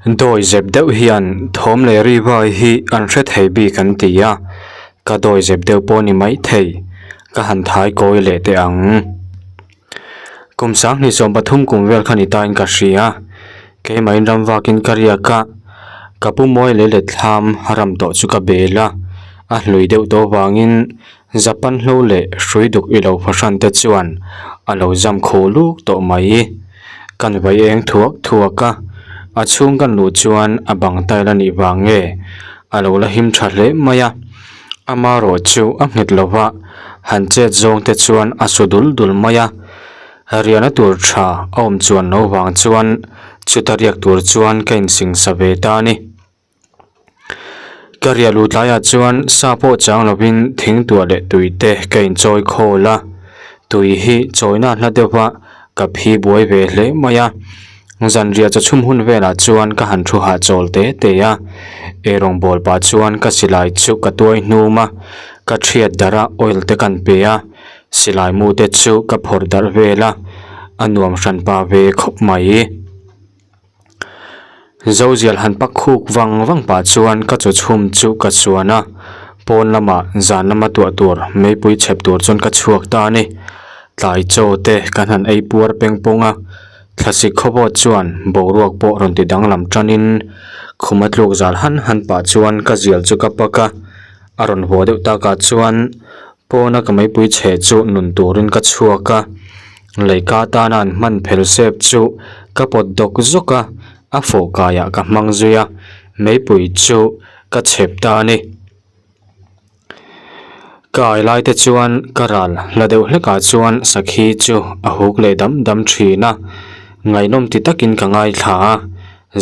Dawi zep deuh hian thawm leh ri vai hi an hre thei bik an ti a, ka dawi zep deuh pawh ni maithei, ka han thai kawi leh teh ang. Kum sanghnih 13 kum vel kha ni tain ka hria, keimahin ram vakin ka riak a, ka pu mawi leh let thlam ram tawh chu ka bel a, a hlui deuh tawh vangin Japan hlo leh hrui duk i lo fahran te chuan a lo zam khuh luk tawh mai. Kan vai eng thuak thuak a, a chhung kan luh chuan a bang tail a nih vang nge a lo la him tha hle mai a. Amarawh chu a nghet lo va, han chet zawng te chuan a su dul dul mai a. Riahna tur tha a awm chuan lo vang chuan chuta riak tur chuan ka insingsa ve ta a ni. Ka riah luh tlaiah chuan sa pawh chang lovin thing tuah leh tui te ka inchawi khawl a, tui hi chawina hla deuh va ka phi buai ve hle mai a. Zanriah chawchhum hun velah chuan ka han thu hahchawl te te a, eirawng bawl pah chuan ka silai chu ka tuai hnum a, ka thiat darh a oil te kan pe a, silai mu te chu ka phawrh darh vel a, a nuam hran pa ve khawp mai. Zozial han pak khuk vang vang pah chuan ka chawchhum chu ka chuan a, pawn lamah zan lama tuah tur meipui chhep tur chuan ka chhuak ta a ni. Tlai chaw te kan han ei puar peng pawng a, thlasik khawpawh chuan boruak pawh rawn ti danglam tanin khuma tluk zal han han pah chuan ka zial chu ka pak a, a rawn haw deuh takah chuan pawna ka meipui chhe chu nun turin ka chhuak a. Leika tana an hman phel sep chu ka pawt dawk zawk a, a fawh kaiah ka hmang zui a, meipui chu ka chhep ta a ni. Ka ai lai te chuan ka ral hla deuh hlekah chuan sakhi chu a huk leh dam dam thin a, ngaihnawm ti takin ka ngaithla a,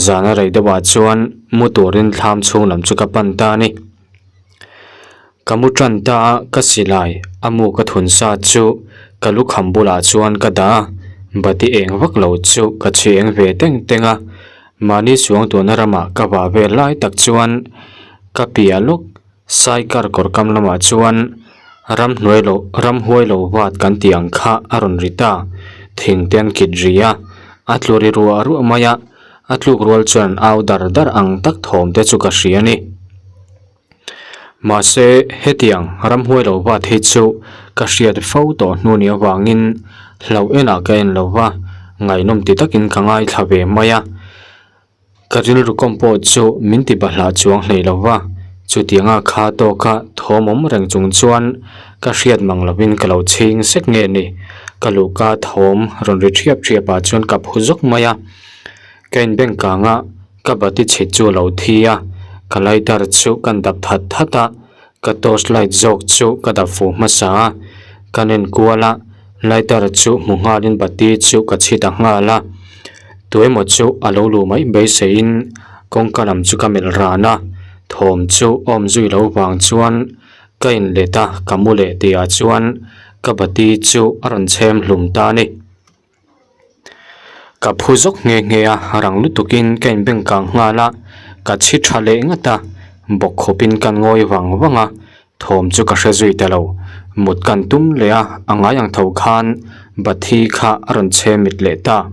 zana rei deuhah chuan mu turin thlam chhung lam chu ka pan ta a ni. Ka mu tan ta a, ka silai a mu ka thun sa chu ka lukham bulah chuan ka dah a, bati eng vak lo chu ka chhi eng ve teng teng a, mahni suang tuahna ramah ka vah vel lai tak chuan ka piah lawk saikar kawr kam lamah chuan ramhnuai lo ramhuai lo vat kan tih ang kha a rawn ri ta, thing te an kit ri a, a tlu ri ruah ruah mai a, a tluk rual chuan au dar dar ang tak thawm te chu ka hria a ni. Mahse, hetiang ramhuai lo vat hi chu ka hriat fo tawh hnu ni avangin hlauh enah ka en lo va, ngaihnawm ti takin ka ngaithla ve mai a. Ka rilru kawm pawh chu min ti bahlah chuang hlei lo va, chutianga kha tawka thawm awm reng chung chuan ka hriat mang lovin ka lo chhing sek nge ni. Ka luhka thawm rawn ri thiap thiap ah chuan ka phu zawk mai a. Ka inbeng kang a, ka bati chhit chu a lo thi a, ka lighter chu kan dap that that a, ka torch light zawk chu ka dap fuh hmasa a, ka nen kual a, lighter chu hmu nghalin bati chu ka chhi ta nghal a, tuemaw chu a lo luh mai beiseiin kawngka lam chu ka melh ran a, thawm chu awm zui lo vang chuan ka inlet a, ka mu leh tihah chuan ka bati chu a rawn chhem hlum ta a ni. Ka phu zawk nghe nghe a, rang lutukin ka inbeng kang nghal a, ka chhi tha leh ngat a, bawk khawpin ka ngawi vang vang a, thawm chu ka hre zui ta lo. Mut kan tum leh a, a ngai ang tho khan Bathi kha a rawn chhe mit leh ta.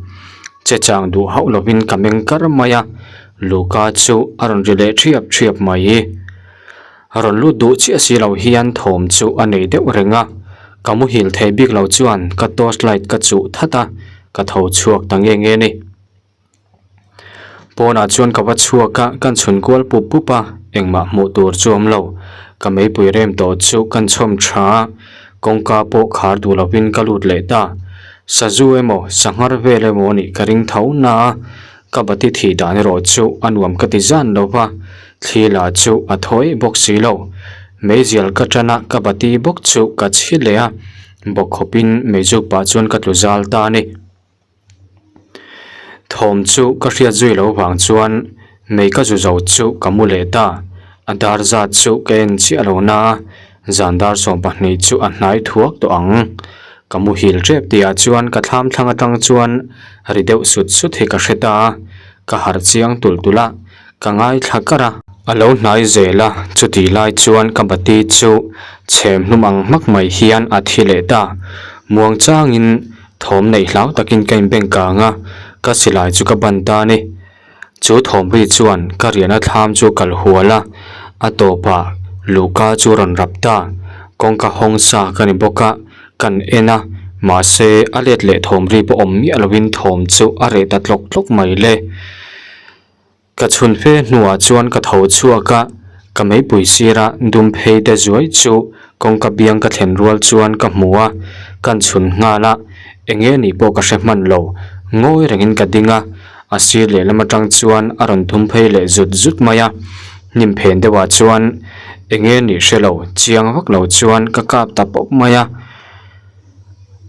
Che chang duh hauh lovin ka meng kar mai a, Luka chu a rawn ri leh thiap thiap mai. Rawn lut duh chiah si lo hian thawm chu a nei deuh reng a, ka muhil thei bik lo chuan ka torch light ka chuh that a, ka tho chhuak ta nge nge ni. Pawnah chuan ka va chhuak a, kan chhun kual pup pup a, engmah hmuh tur chu awm lo. Ka meipui rem tawh chu kan chhawm tha a, kawngka pawh khar duh lovin ka lut leh ta. Sazu emaw, sanghar vel emaw a nih ka ring tho na a, Ka bati thih dan erawh chu a nuam ka ti zan lo va, thli la chu a thawi bawk si lo. Meizial ka tan a, ka bati bawk chu ka chhi leh a, bawk khawpin meizuk pah chuan ka tlu zal ta a ni. Thawm chu ka hriat zui lo vang chuan mei ka zu zo chu ka mu leh ta. A dar zat chu ka en chiah lo na a, Zan dar 12 chu a hnai thuak tawh ang. Ka muhil tep tihah chuan ka thlam thlang atang chuan ri deuh sut sut hi ka hre ta a, ka harh chiang tulh tulh a, ka ngaithla kar a. A lo hnai zel a, chutih lai chuan ka bati chu chhem hlum ang hmak mai hian a thi leh ta. Muang changin thawm neih hlau takin ka inbeng kang a, ka silai chu ka ban ta a ni. Chu thawm ri chuan ka riahna thlam chu kal hual a, a tawpah luhka chu rawn rap ta. Kawngka hawng sa ka ni bawk a, kan en a, mahse a let leh thawm ri pawh awm miah lovin thawm chu a reh ta tlawk tlawk mai le. Ka chhun fe hnuah chuan ka tho chhuak a, ka meipui sira dum phei te zuai chu kawngka biang ka thlen rual chuan ka hmu a, kan chhun nghal a, eng nge nih pawh ka hre hman lo, ngawi rengin ka ding a, a sir lehlam atang chuan a rawn dum phei leh zut zut mai a, hnim phen deuhah chuan eng nge nih hre lo, chiang vak lo chuan ka kap ta pawp mai a.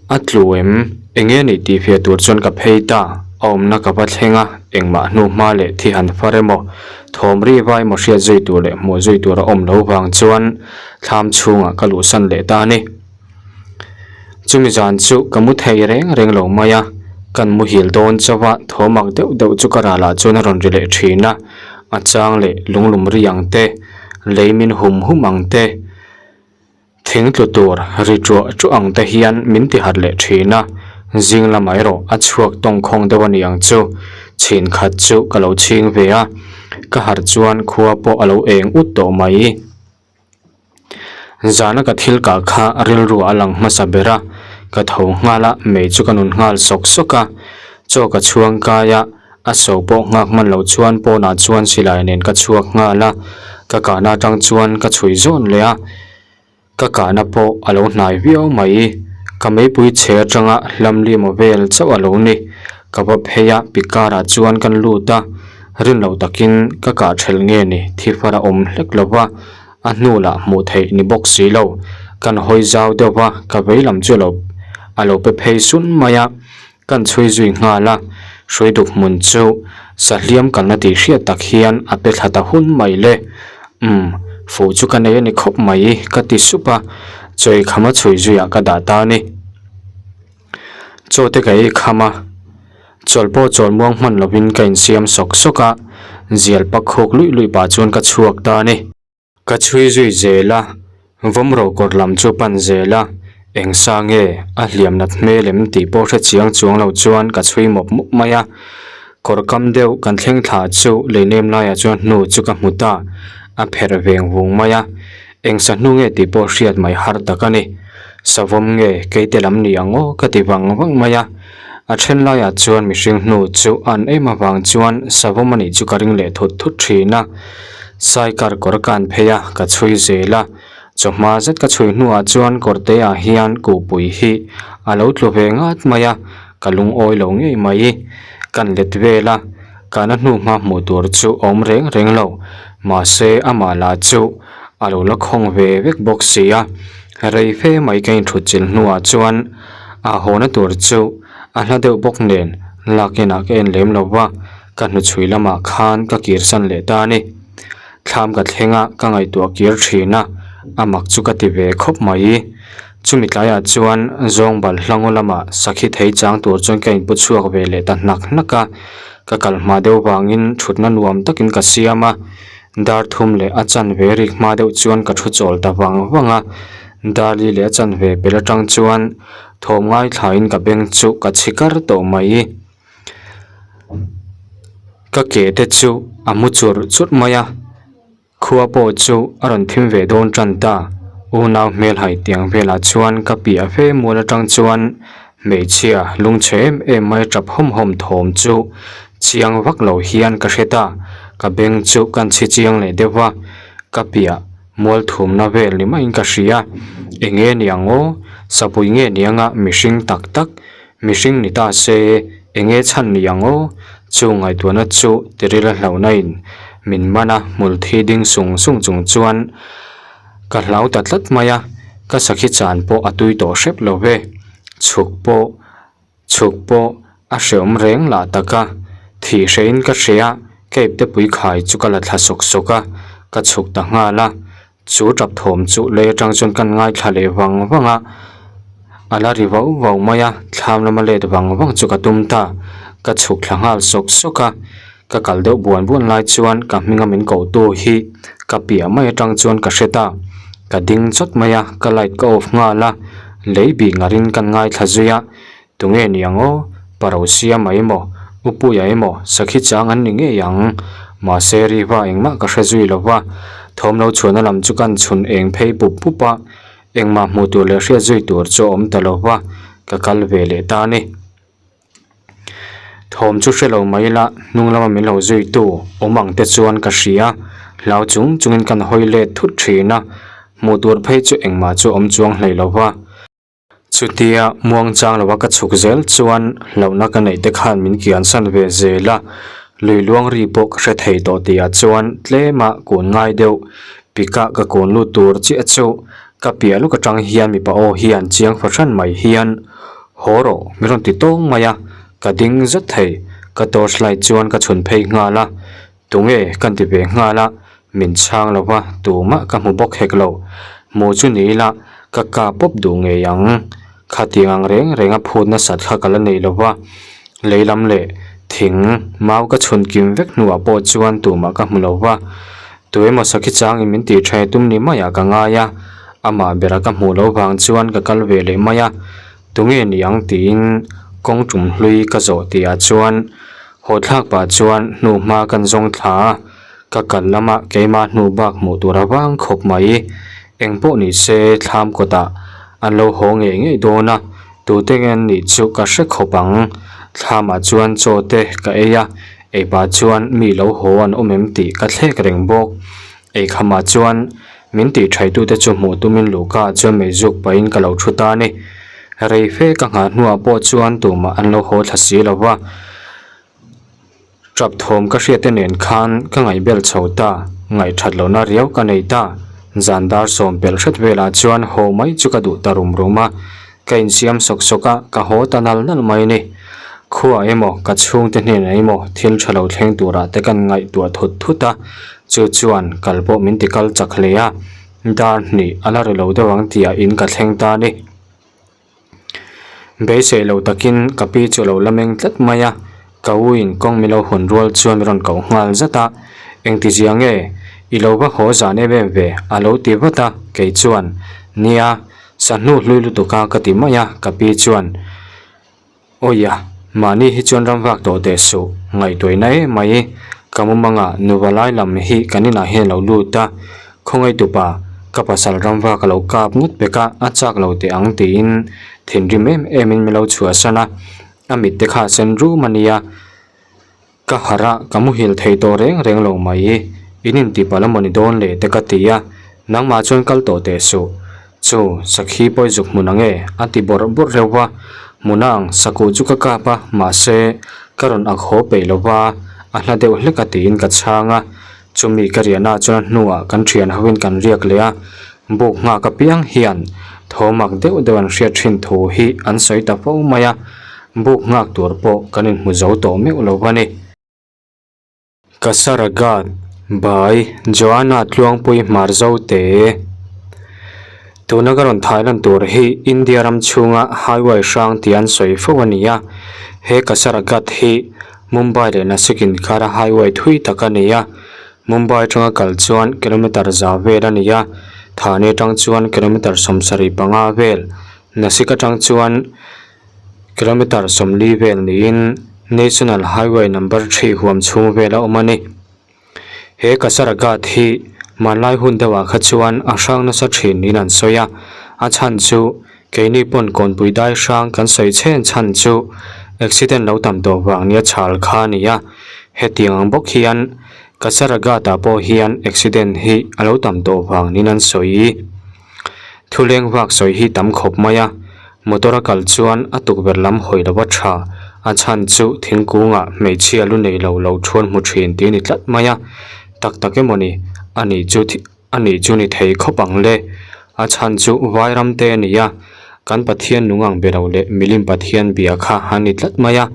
A tlu em? Enge nih tih fiah tur chuan ka phei ta. A awmna ka va thleng a, engmah hnu hma leh thi han far emaw, thawm ri va emaw hriat zui tur leh hmuh zui tur a awm lo vang chuan thlam chhungah ka luhsan leh ta a ni. Chumi zan chu ka mu thei reng reng lo mai a, kan muhil dawn chauh a, thawm ak deuh deuh chu ka ralah chuan a rawn ri leh thin a, a chang leh lunglum ri ang te, lei min hum hum ang te, Thing tlu tur ri ṭuah ṭuah ang te hian min ti harh leh ṭhin a, zing lamah erawh a chhuak tawngkhawng deuh a ni ang chu. Chhin khat chu ka lo chhing ve a, ka harh chuan khua pawh a lo eng ut tawh mai. Zana ka thil kah kha rilru a lang hmasa ber a, ka tho nghal a, mei chu ka nun nghal sawk sawk a, chaw ka chhuang kai a, A so pawh nghak hman loh chuan pawnah chuan silai nen ka chhuak nghal a, ka kahna atang chuan ka chhui zawn leh a, ka kahna pawh a lo hnai viau mai. Ka meipui chhe atanga hlam limaw vel chauh a lo ni. Ka va phei a, pikarah chuan kan lut a, rin loh takin ka kah thelh nge ni thi far a awm hlek lo va, a hnu lah hmuh theih ni bawk si lo. Kan hawi zau deuh va, ka vei lam chu a lo pe phei sun mai a. Kan chhui zui nghal a, Hruaiduk hmun chu sahliam kalna tih hriat tak hian a pe thla ta hun mai le. Umm, fuh chu ka nei a ni khawp mai ka ti sup a, chawi khama chhui zuiah ka dah ta a ni. Chaw te ka ei kham a, chawlh pawh chawl muang hman lovin ka insiam sawk sawk a, zial pak khuk luih luih pah chuan ka chhuak ta a ni. Ka chhui zui zel a, vawmro kawr lam chu pan zel a, eng sa nge a hliam nat hmel em tih pawh hre chiang chuang lo chuan ka chhui mawp mawp mai a. Kawr kam deuh kan thleng thla chu lei nem laiah chuan hnu chu ka hmu ta, a pherh veng vung mai a, eng sa hnu nge tih pawh hriat mai har tak a ni. Savawm nge keite lam ni ang aw ka ti vang vang mai a. A then laiah chuan mihring hnu chu an em avang chuan savawm a nih chu ka ring leh thut thut thin a. Saikar kawr ka an phei a, ka chhui zel a. Chawhma zet ka chhui hnuah chuan kawrte ah hian kuhpui hi a lo tlu ve ngat mai a, ka lungawi lo ngei mai. Kan let vel a, kana hnu hma hmuh tur chu a awm reng reng lo. Mahse amah lah chu a lo la khawng ve vek bawk si a. Rei fe mai ka inthut chilh hnuah chuan a hawna tur chu a hla deuh bawk nen lak inah ka en lem lo va, ka hnuchhui lamah khan ka kirsan leh ta a ni. Thlam ka thleng a, ka ngaihtuah kir thin a, a mak chu ka ti ve khawp mai. Chumi tlaiah chuan zawng bal hlangaw lamah sakhi thei chang tur chuan ka inpu chhuak ve leh ta hnak hnak a, ka kal hma deuh vangin thutna nuam takin ka siam a. Dar thum leh a chanve rik hma deuh chuan ka thu chawl ta vang vang a, Darli leh a chanve pel atang chuan thawm ngaithlain ka beng chu ka chhi kar tawh mai. Ka ke te chu a mu churh churh mai a, khua pawh chu a rawn thim ve dawn tan ta. Unau hmelhai tiang velah chuan ka piah fe mual atang chuan Hmeichhia lungchhe em em mai tap hawm hawm thawm chu chiang vak lo hian ka hre ta, ka beng chu kan chhi chiang leh deuh va, ka piah mual thumna vel ni maiin ka hria, eng nge ni ang aw, sapui nge ni anga mihring tak tak, mihring ni ta se eng nge chhan ni ang aw, chu ngaihtuahna chu tiril a hlauhna in min man a hmul thi ding sung sung chung chuan ka hlau ta tlat mai a, ka sakhi chan pawh a tui tawh hrep lo ve. Chhuk pawh chhuk pawh a hreawm reng lah tak a, thih hrehin ka hria ka ipte pui khai chu ka la thla sawk sawk a, ka chhuk ta nghal a, chu tap thawm chu lei atang chuan kan ngaithla leh vang vang a, a la ri vauh vauh mai a, thlam lama let vang vang chu ka tum ta, ka chhuk thla nghal sawk sawk a. Ka kal deuh buan buan lai chuan ka hminga min koh tu hi ka piah mai atang chuan ka hre ta. Ka ding chawt mai a, ka light ka off nghal a, lei bih ngarin kan ngaithla zui a. Tunge ni ang aw? Paro sia mai maw? Upuia emaw sakhi chang an ni ngei ang. Mahse riva engmah ka hre zui lo va, thawm lo chhuahna lam chu kan chhun eng phei pup pup a, engmah hmuh tur leh hriat zui tur chu a awm ta lo va, ka kal ve leh ta a ni. Thawm chu hre lo mai ila, hnung lama min lo zuitu awm ang te chuan ka hria, hlau chung chungin kan hawi let thut thin a, hmuh tur phei chu engmah chu awm chuang hlei lo va. Chutia muang chang lova ka chhuk zel chuan hlauhna ka neih te khan min kiansan ve zel a, lui luang ri pawh ka hre thei tawh tihah chuan tlema kun ngai deuh pika ka kun lut tur chiah chu ka piah luk atang hian mipa aw hian chiang fahran mai hian haw rawh min rawn ti tawng mai a, ka ding zet thei ka torch light chuan ka chhun phei nghal a. Tunge kan ti ve nghal a, min chhang lo va, tumah ka hmu bawk hek lo. Hmu chu ni ila, ka ka pawp duh ngei ang. Khatiang ang reng reng a phut nasat kha ka la nei lo va, lei lam leh thing mau ka chhun kim vek hnuah pawh chuan tumah ka hmu lo va. Tuemaw sakhi changin min tih tha tum ni maiah ka ngai a, amah bera ka hmuh loh vang chuan ka kal ve leh mai a. Tunge ni ang tiin kawng tum hlui ka zawh tihah chuan haw thlak pah chuan hnu hma kan zawng thla a, ka kal lama keimah hnu bak hmuh tur a vang khawp mai. Eng pawh ni se thlam kawtah an lo haw ngei ngei dawn a, tute nge an nih chu ka hre khawp ang. Thlamah chuan chaw te ka ei a, ei pah chuan mi lo haw an awm em tih ka thlek reng bawk. Eikhamah chuan min tih thaitute chu hmuh tumin luhka chuan meizuk pahin ka lo thu ta a ni. Rei fe ka nghah hnuah pawh chuan tumah an lo haw thla si lo va. Tap thawm ka hriat te nen khan ka ngaihbel chho ta, ngaihthat lohna riau ka nei ta. Zan dar sawm pelh hret velah chuan haw mai chu ka duh ta rum rum a. Ka insiam sawk sawk a, ka haw ta nal nal mai a ni. Khua emaw, ka chhungte hnenah emaw thil tha lo thleng turah te kan ngaihtuah thut thut a, chu chuan kal pawh min ti kal chak hle a, dar hnih a la ri lo deuh ang tihah in ka thleng ta a ni. Beisei lo takin ka pi chu a lo la meng tlat mai a, ka u in kawng min lo hawn rual chuan min rawn koh nghal zat a, Engtizia nge i lo va haw zan em em ve? a lo ti vat a, kei chuan, Nia, Sa hnu hlui lutuk a ka ti mai a, ka pi chuan, Awia, mahni hi chuan ram vak tawh teh suh, ngaihtuahna em mai, ka mumanga nuva lai lam hi kan inah hian a lo lut a, khawngaih tupa, ka pasal ram vak a lo kap ngawt pek a, a chak lo teh ang tiin thinrim em emin min lo chhuahsan a, a mit te kha a sen rum a nia. Ka harh a, ka muhil thei tawh reng reng lo mai. In intipalh a mawni dawn le te ka ti a, nangmah chuan kal tawh teh suh. Chu, sakhi pawi zuk hmun ang e, a ti bawrh bawrh reuh va. Hmun ang, sakuh chu ka kap a, mahse, ka rawn ak haw peih lo va, a hla deuh hlek a tiin ka chhang a. Chumi ka riahna chuan a hnuah kan thian hoin kan riak leh a, buk nghak apiang hian thawmak deuh deuh an hriat thin thu hi an sawi ta fo mai a. Buk nghak tur pawh kan inhmu zo tawh meuh lo a ni. Kasaraghat, Bai, Joanna Tluangpui Hmar Zote Tuna ka rawn thai lan tur hi India ram chhunga highway hrang tih an sawi fo a ni a. He Kasaraghat hi Mumbai leh Nasik inkara highway thui tak a ni a. Mumbai atanga kal chuan kilometer za vel a ni a, Thane atang chuan kilometer 75 vel, Nasik atang chuan Kilometer 40 vel niin National Highway number 3 huam chhung vel a awm a ni. He Kasaraghat hi hmanlai hun deuhah kha chuan a hrang nasa thin niin an sawi a, a chhan chu keini pawn kawnpui dai hrang kan sawi chhen chhan chu accident lo tam tawh vang nia chhal kha a ni a, hetiang ang bawk hian Kasaraghat-ah pawh hian accident hi a lo tam tawh vang niin an sawi. Thu leng vak sawi hi tam khawp mai a, motor a kal chuan a tukverh lam hawi lo a tha, a chhan chu thingkungah hmeichhia lu nei lo lo thuan hmu thin tih a ni tlat mai a, tak tak emaw ni, a nih chu a nih chu ni thei khawp ang le, a chhan chu vai ram te a ni a, kan Pathian nung ang be lo leh milim Pathian bia kha a ni tlat mai a,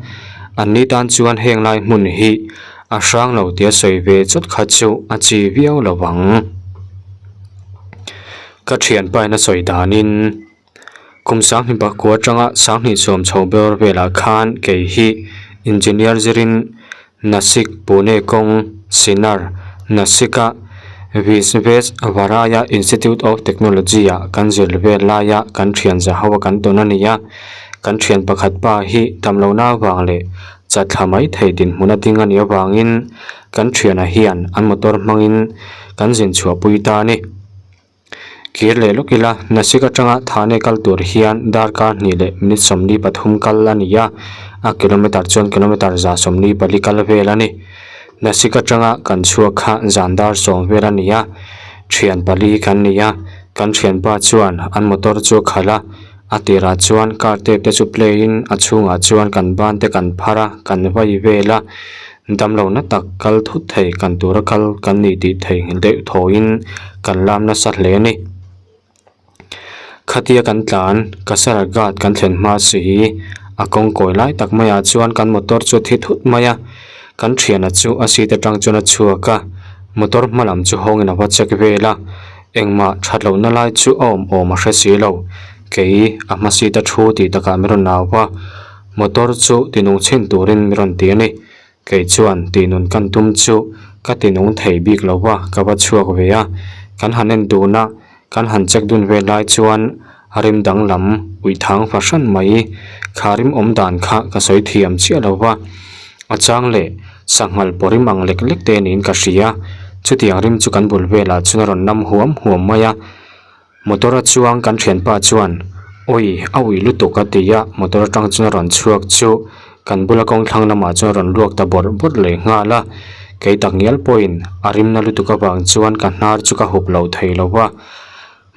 an ni tan chuan heng lai hmun hi a hrang lo tia sawi ve chawt kha chu a chi viau lo vang. Ka thianpa in a sawi danin kum sanghnih pakua atanga sanghnih sawm chho ber velah khan kei hi engineer zirin Nasik Pune kawng Sinnar Nasik a Visvesvaraya Institute of Technology ah kan zir vel laia kan thian za ho a kan tawn a ni a, kan thian pakhat pa hi damlohna avang leh. Chatthla mai thei dinhmun a ding a nih avangin kan thiana hian an motor hmangin kan zin chhuahpui ta a ni. Kir leh lawk ila, Nasik atanga Thane kal tur hian darkar hnih leh minute 43 kal a ni a, a kilometer chuan kilometer 144 kal vel a ni. Nasik atanga kan chhuak kha zan dar sawm vel a ni a, thian pali kan ni a, kan thianpa chuan an motor chu a khalh a, A tirah chuan car tape te chu play in a chhungah chuan kan ban te kan phar a, kan vai vel a, damlo na tak kal thut thei kan tura kal kan nih tih theihnghilh deuh thawiin kan lam nasa hle a ni. Khatia kan tlan Kasaraghat kan thlen hma si hi a kawng kawi lai tak maiah chuan kan motor chu a thi thut mai a, kan thiana chu a seat atang chuan a chhuak a, motor hma lam chu hawngin a va check vel a. Engmah that lohna lai chu a awm awm a hre si lo. Kei a hma seat a thu tih takah min rawn au a, motor chu tinung chhin turin min rawn ti a ni. Kei chuan tihnun kan tum chu ka tinung thei bik lo va, ka va chhuak ve a. Kan han en dun a, kan han check dun vel lai chuan a rim danglam uithang fahran mai. Kha rim awm dan kha ka sawi thiam chiah lo va. A chang leh sanghal pawh rim ang lek lek te niin ka hria. Chutiang rim chu kan bul velah chuan a rawn nam huam huam mai a. Motor a chuang kan thianpa chuan, Awi, a ui lutuk a ti a, motor atang chuan a rawn chhuak chu kan bula kawng thlang lamah chuan a rawn luak ta bawrh bawrh leh nghal a. Kei tak ngial pawhin a rimna lutuk avang chuan ka hnar chu ka hup lo thei lo va.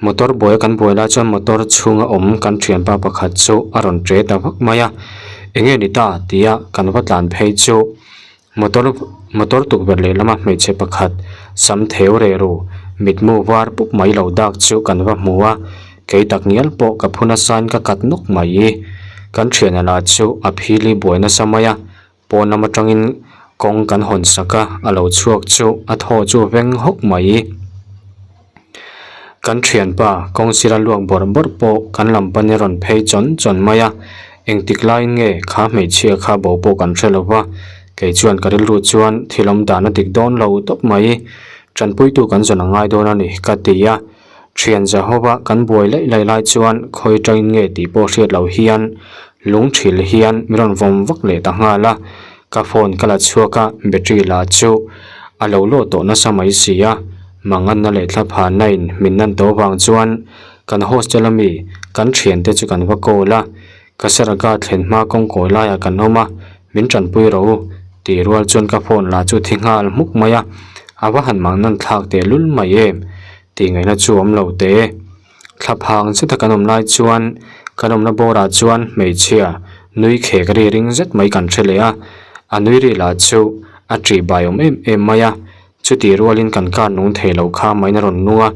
Motor buai kan buai lai chuan motor chhunga awm kan thianpa pakhat chu a rawn ṭe ta vak mai a, enge ni ta tia kan va tlan phei chu motor motor tukverh lehlama hmeichhe pakhat sam theu reh ru mitmu var pup mai lo dak chu kan va hmu a, kei tak ngial pawh ka phu nasain ka kat nawk mai. Kan thiana lah chu a phili buai nasa mai a. Pawn lam atangin kawng kan hawn sak a, a lo chhuak chu a thaw chu veng hawk mai. Kan thianpa kawng sira luak bawrh bawrh pawh kan lam panin rawn phei chawn chawn mai a, engtik laiin nge kha hmeichhia kha bo pawh kan hre lo va, kei chuan ka rilru chuan thil awm dan a dik dawn lo tawp mai. Tanpuitu kan zawn a ngai dawn a ni ka ti a, Thian Jehova kan buai laih laih lai chuan khawi tangin nge tih pawh hriat loh hian lung thil hian min rawn vawm vak leh ta nghal a, ka phone ka la chhuak a, battery lah chu a lo lawh tawh nasa mai si a, manganna leh thlaphanna in min nan tawh vang chuan kan hostel ami kan thiante chu kan va call a, ka saraga thlen hma kawngkawi laiah kan awm a, min tanpui rawh u tih rual chuan ka phone lah chu thi nghal hmuk mai a, a va han mangan thlak tehlul mai em. Tih ngaihna chu awm lo teh. Thlaphang zeta kan awm lai chuan kan awmna bawrah chuan hmeichhia nui khek ri ring zet mai kan hre leh a, a nui ri lah chu a ṭih bai awm em em mai a, chutih rualin kan car nung thei lo kha main a rawn nung a,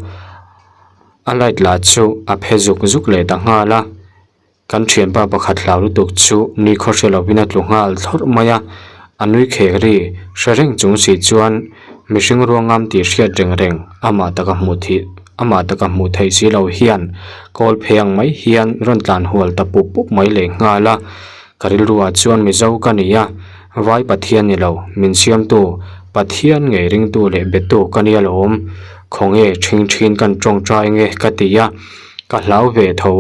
a light lah chu a phe zuk zuk leh ta nghal a. Kan thianpa pakhat hlau lutuk chu nui khaw hre lovin a tlu nghal thlawrh mai a, a nui khek ri hre reng chung si chuan mihring ruangam tih hriat reng reng amah taka hmuh thih amah taka hmuh theih si lo hian kawl phei ang mai hian rawn tlan hual ta pup pup mai leh nghal a, ka rilruah chuan Mizo ka ni a, Vai Pathian ni lo, min siamtu Pathian ngei ringtu leh betu ka nia lawm, khawnge ṭhing ṭhin kan ṭawngṭai nge ka ti a, ka hlau ve tho.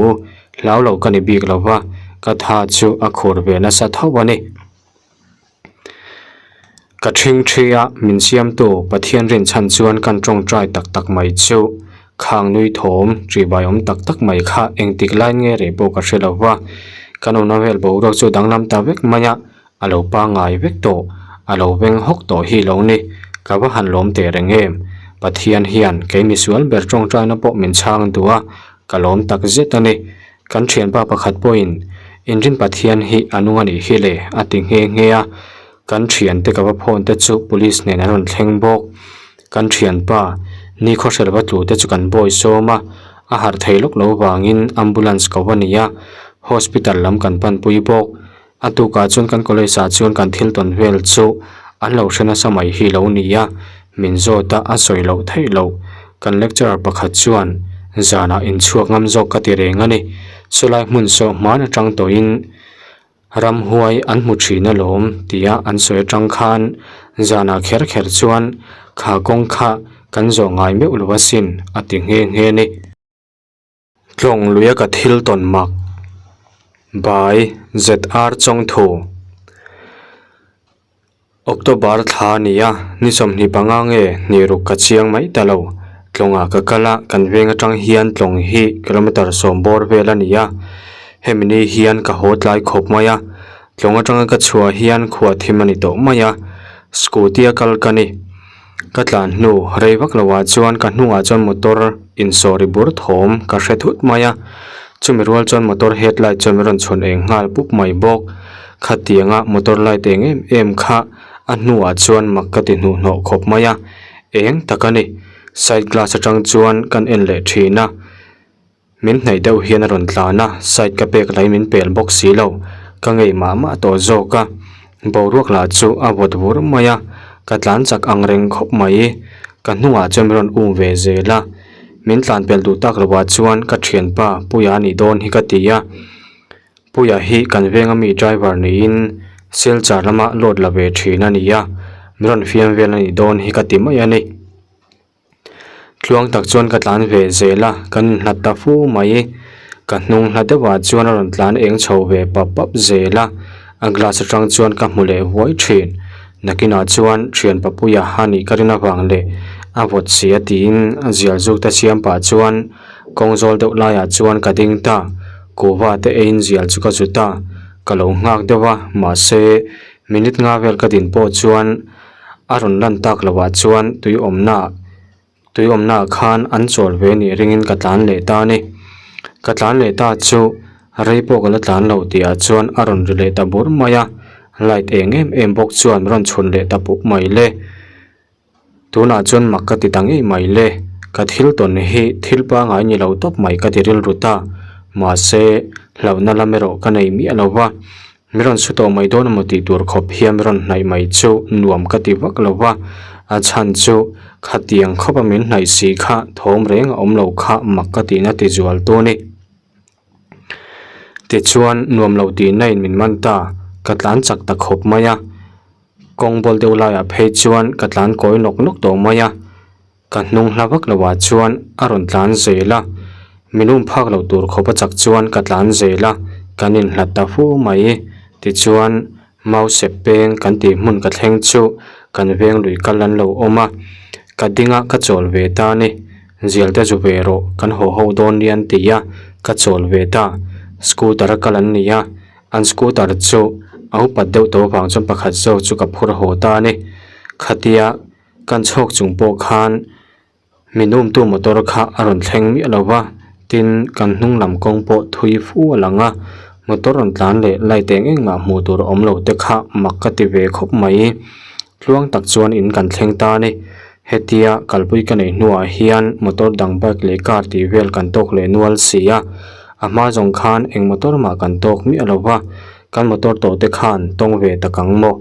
Hlau lo ka ni bik lo va, ka tha chu a khur ve nasa tho a ni. Ka ṭhing ṭhi a, min siamtu Pathian rinchhan chuan kan ṭawngṭai tak tak mai chu. Khang nui thawm, ṭihbai awm tak tak mai kha engtik laiin nge reh pawh ka hre lo va, kan awmna vel boruak chu danglam ta vek mai a, a lo pangngai vek tawh, a lo veng hawk tawh hi lo ni, ka va han lawm teh reng em? Pathian hian kei misual ber ṭawngṭaina pawh min chhang duh a, ka lawm tak zet a ni. Kan thianpa pakhat pawhin, Inrin Pathian hi a nung a nih hi le, a ti nghe nghe a. Kan thiante ka va phawn te chu police nen an rawn thleng bawk. Kan thianpa, ni khawhre lova tlu te chu kan bawi sawm a, a harh thei lawk lo vangin ambulance ko a ni a, hospital lam kan panpui bawk. A tukah chuan kan college ah chuan kan thil tawn vel chu an lo hre nasa mai hi lo ni a, min zawt a, a sawi loh theih loh. Kan lecturer pakhat chuan zanah inchhuak ngam zawk ka ti reng a ni. Chulai hmun saw hman atang tawhin ramhuai an hmu thin alawm tia an sawi atang khan zanah kher kher chuan kha kawng kha kan zawh ngai meuh lo asin a ti nghe nghe a ni. Tlawng luia ka thil tawn mak by ZR Chawngthu. October thla a ni a, ni 25 nge hnih ruk ka chiang mai ta lo. Tlawngah ka kal a, kan veng atang hian tlawng hi kilometre sawm bawr vel a ni a. Hemi ni hian ka haw tlai khawp mai a, tlawng atanga ka chhuah hian khua thim a ni tawh mai a, scooty a kal ka ni. Ka tlan hnu rei vak lo ah chuan ka hnungah chuan motor insawri bur thawm ka hre thut mai a, chumi rual chuan motor headlight chuan min rawn chhawn eng nghal pup mai bawk. Khatianga motor light eng em em kha a hnuah chuan mak ka ti hnuhnawh khawp mai a, eng tak a ni. Side glass atang chuan kan en leh thin a. Min hnaih deuh hian a rawn tlan a, side ka pek lahin min pel bawk si lo. Ka ngei mah mah tawh zawk a, boruak lah chu a vawt vur mai a, ka tlan chak ang reng khawp mai. Ka hnungah chuan min rawn um ve zel a, min tlan pel duh tak lovah chuan ka thianpa Puia a nih dawn hi ka ti a. Puia hi kan venga mi driver niin Silchar lama load la ve thin a ni a, min rawn fiam vel a nih dawn hi ka ti mai a ni. Tluang tak chuan ka tlan ve zel a, kan inhlat ta fu mai. Ka hnung hla deuhah chuan a rawn tlan eng chho ve pap pap zel a, a glass atang chuan ka hmu leh huai thin. Nakinah chuan thian papuia a nih ka rin avang leh a vawt si a tiin a zial zuk te siam pah chuan kawng zawl deuh laiah chuan ka ding ta. Kuhva te eiin zial chu ka zut a, ka lo nghak deuh a, mahse minute nga vel ka din pawh chuan A rawn lan tak loh ah chuan tui awmna tui awmna ah khan an chawl ve nih ringin ka tlan leh ta a ni. Ka tlan leh ta chu rei pawh ka la tlan lo tih ah chuan a rawn ri leh ta bur mai a, light eng em em bawk chuan rawn chhun leh ta pup mai le. Tunah chuan mak ka ti ta ngei mai le, ka thil tawn hi thil pangai ni lo tawp mai ka ti rilru ta, mahse hlauhna lam erawh ka nei miah lo va. Mi rawn su tawh mai dawn emaw tih tur khawp hian mi rawn hnaih mai chu nuam ka ti vak lo va, a chhan chu khatiang khawpa min hnaih si kha thawm reng a awm lo kha mak ka tihna ti zual tu a ni. Tichuan nuam lo tihna in min man ta, ka tlan chak ta khawp mai a, kawng bawl deuh laiah phei chuan ka tlan kawi nawk nawk tawh mai a. Ka hnung hla vak lo ah chuan a rawn tlan zel a, min um phak loh tur khawp a chak chuan ka tlan zel a, kan inhlat ta fu mai. Tichuan, mau sep peng kan tih hmun ka thleng chu kan veng lui kal an lo awm a, ka ding a ka chawl ve ta a ni. Zial te zu ve rawh, kan haw ho dawn nia an ti a, ka chawl ve ta. Scooter a kal an ni a, an scooter chu a upat deuh tawh avang chuan pakhat zawk chu ka phur haw ta a ni. Khatia. Kan chhawk chung pawh khan min umtu motor kha a rawn thleng miah lo va, tin kan hnung lam kawng pawh thui fu a lang a, motor rawn tlan leh light eng engmah hmuh tur a awm lo te kha mak ka ti ve khawp mai. Tluang tak chuan in kan thleng ta a ni. Hetia kalpui ka neih hnuah hian motor dang bike leh car tih vel kan tawk leh nual si a, a hma zawng khan eng motor mah kan tawk miah lo va, kan motor tawh te khan tawng ve tak ang maw?